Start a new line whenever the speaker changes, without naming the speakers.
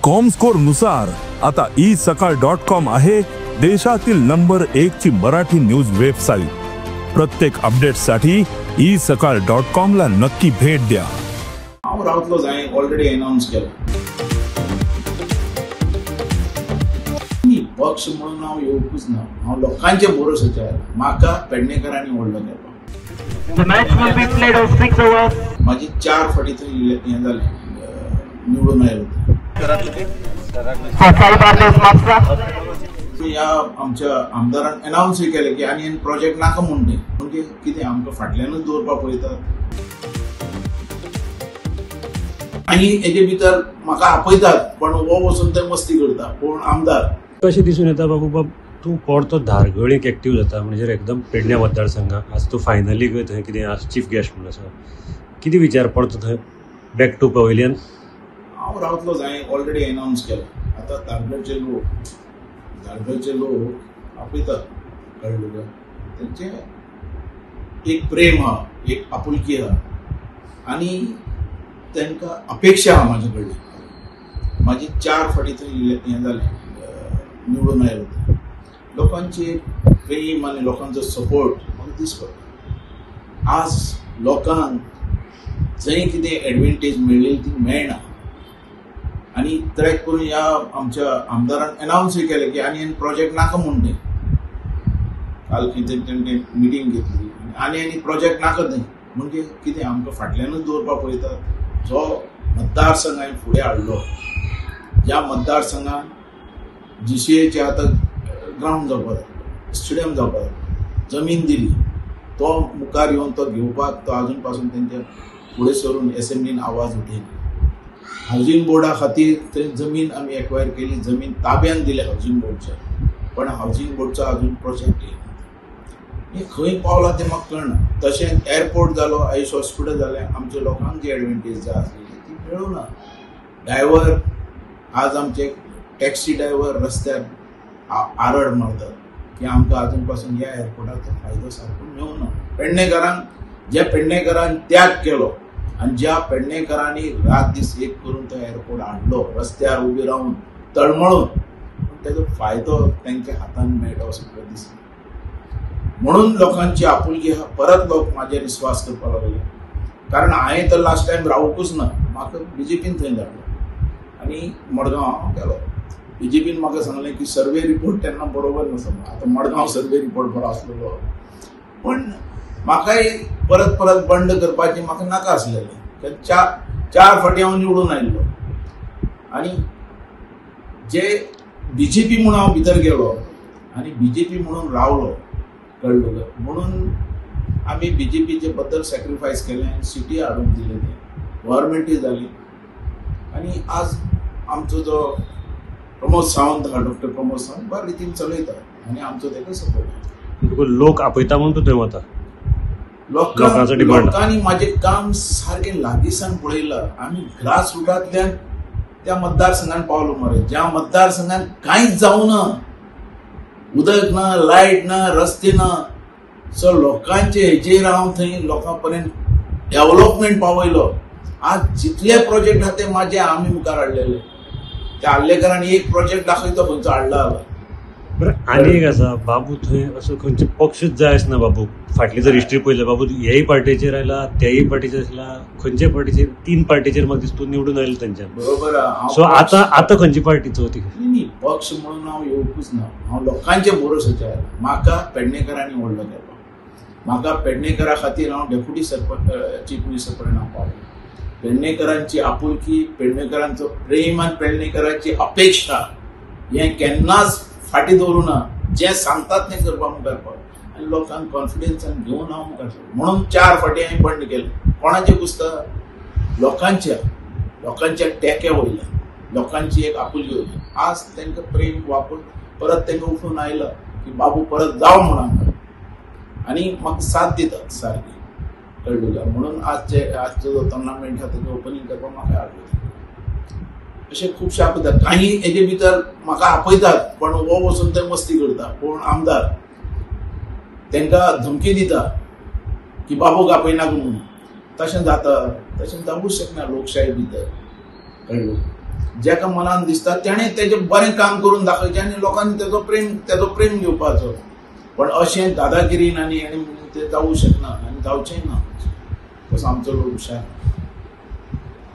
Comscore नुसार आता E सकाळ डॉट कॉम आहे देशातील नंबर 1 ची मराठी न्यूज वेबसाईट. प्रत्येक अपडेटसाठी ई सकाळ डॉट कॉम ला नक्की भेट द्या.
हांव रावतलो जाय ऑलरेडी अनाउन्स केला. पक्ष म्हणून हांव येवपूच ना, हांव लोकांचे भरोश्याचेर आयला. म्हाका पेडणेकरांनी व्हडलो केलो.
The match will be played of 6 overs.
माझी 4 फाटी थंय हें जालें, निवडून आयलो. ह्या आमच्या आमदारान अनाउन्सूय केलें की आनी प्रोजेक्ट नाका म्हूण तें, म्हणजे कितें आमकां फाटल्यानूच दवरपाक पळयतात. आनी हेजे भितर म्हाका आपयतात, पण हो वचून ते मस्ती करता कोण आमदार.
कशें दिसून येता बाबू बाब, तूं परतो धारगळीक एक्टीव जाता, म्हणजे एकदम पेडण्या मतदारसंघाक आज तूं फायनली थंय कितें आज चीफ गेस्ट म्हणून आसा, कितें विचार परतो थंय बॅक टू पवेलियन?
हांव रावतलो जाय ऑलरेडी अनाउन्स केला. आतां धारगळचे लोक आपयतात, कळ्ळें तुका? तेंचें एक प्रेम आहा, एक आपुलकी आहा आनी तांकां अपेक्षा आहा म्हाजे कडल्यान. म्हाजी 4 फाटी थंय हें जालें, निवडून आयलो. लोकांचे प्रेम आनी लोकांचो सपोर्ट म्हाका दीस पडटा. आज लोकांक जंय कितें एडवांटेज मेळ्ळी ती मेळना. आनी ट्रॅक करून ह्या आमच्या आमदारान अनाउन्सूय केलें की आनी प्रोजेक्ट नाका म्हूण तें. काल कितें तेणें मिटींग घेतली आनी आनी प्रोजेक्ट नाका तें, म्हणजे कितें आमकां फाटल्यानूच दवरपाक पळयतात. जो मतदारसंघ हांवें फुडें हाडलो, ज्या मतदारसंघान जीसीएचे आतां ग्रावंड जावपाक जाय, स्टेडियम जावपाक जाय, जमीन दिली, तो मुखार येवन तो घेवपाक तो आजून पासून तेंच्या फुडें सरून एसेंब्लीन आवाज उठयना. हावजींग बोर्डा खातीर थंय जमीन आमी एक्वायर केली, जमीन ताब्यान दिली हावजींग बोर्डच्या, पण हावजींग बोर्डचो आजून प्रोजेक्ट येयना. हें खंय पावलां तें म्हाका कळना. तशेंच एअरपोर्ट जालो, आयुश हॉस्पिटल जालें, आमच्या लोकांक जी एडवांटेज जाय आसलेली ती मेळूना. ड्रायव्हर आज आमचे टॅक्सी ड्रायव्हर रस्त्यार आरड मारतात की आमकां आजून पासून ह्या एअरपोर्टाचो फायदो सारको मेळूना. पेडणेकरांक, ज्या पेडणेकरान त्याग केलो आनी ज्या पेडणेकरांनी रात दीस एक करून तो एअरपोर्ट हाडलो, रस्त्यार उबे रावन तळमळून, पूण तेजो फायदो तेंच्या हातान मेळटा असो म्हाका दिसना. म्हणून लोकांची आपुलकी आहा, परत लोक म्हाजेर विस्वास करपाक लागले. कारण हांवें तर लास्ट टायम रावूंकूच ना, म्हाका बीजेपीन थंय धाडलो आनी मडगांव हांव गेलो. बीजेपीन म्हाका सांगलें की सर्वे रिपोर्ट तेन्ना बरोबर नासलो, आतां मडगांव सर्वे रिपोर्ट बरो आसलेलो, पूण म्हाकाय परत परत बंड करपाचें म्हाका नाका आसलेलें. 4 फाटी हांव निवडून आयिल्लो आनी जे बीजेपी म्हणून हांव भितर गेलो आनी बीजेपी म्हणून रावलो, कळ्ळें तुका? म्हणून आमी बीजेपीचे बद्दल सॅक्रिफायस केलें आनी सिटी हाडून दिले, तें गव्हर्मेंटूय जाली. आनी आज आमचो जो प्रमोद सावंत आहा, डॉक्टर प्रमोद सावंत बऱ्या रितीन चलयता आनी आमचो तेका सपोर्ट.
तुका लोक आपयता म्हणून तूं थंय वता?
लोकांनी म्हाजें काम सारकें लागींसान पळयलां. आमी ग्रास रुटांतल्यान त्या मतदारसंघान पावलो मरे, ज्या मतदारसंघान कांयच जावना, उदक ना, लायट ना, रस्ते ना, सो लोकांचे हेजेर हांव थंय लोकां पर्यंत डेव्हलपमेंट पावयलो. आज जितले प्रोजेक्ट आहा ते म्हाजे आमी मुखार हाडलेले. त्या आर्लेकरांनी एक प्रोजेक्ट दाखयतो खंयचो हाडला.
बरें, आनी एक आसा बाबू, थंय असो खंयचे पक्षूच जाय आसना बाबू. फाटली जर हिस्ट्री पळयली बाबू, ह्याय पार्टीचेर आयला, त्याय पार्टीचेर आयला, खंयचे पार्टीचेर, 3 पार्टीचेर म्हाका दिसता तूं निवडून आयलो तेंच्यान.
बरोबर.
सो आतां आतां खंयची पार्टीचो ती?
न्ही, पक्ष म्हणून हांव येवपूच ना, हांव लोकांचे भरोश्याचेर आयला. म्हाका पेडणेकरांनी व्हडलो केलो, म्हाका पेडणेकरा खातीर हांव डेप्युटी सरपंच, चीफ मिनिस्टर पर्यंत हांव पावलो. पेडणेकरांची आपुलकी, पेडणेकरांचो प्रेम आनी पेडणेकरांची अपेक्षा हें केन्नाच फाटीं दवरूं ना. जें सांगतात तें करपा मुखार पावलो आनी लोकांक कॉन्फिडन्सान घेवन हांव मुखार सरलो. म्हणून 4 फाटी हांवें बंड केलें. कोणाचें कुसता? लोकांच्या, लोकांच्या टेक्या वयल्यान, लोकांची एक आपुलकी वयल्यान. आज तांकां प्रेम वापर परत तांकां उठून आयला की बाबू परत जाव म्हूण हांगा, आनी म्हाका साथ दितात सारकी, कळ्ळें तुका? म्हणून आजचो जो टुर्नामेंट आहा तेजें ओपनींग करपाक म्हाका आवडटा. अशें खुबशे आपयतात, काही हेजे भितर म्हाका आपयतात, पण हो वचून ते मस्ती करता कोण आमदार, तांकां धमकी दिता की बाबूक आपयनाका म्हणून. तशें जाता, तशें जावूंक शकना लोकशाही भितर, कळ्ळें? जेका मनान दिसता तेणें तेजें बरें काम करून दाखयचें आनी लोकांनी तेजो प्रेम घेवपाचो. पण अशें दादागिरीन आनी हेणें ते जावूं शकना आनी जावचेंय ना. तसो आमचो लोक हुशार.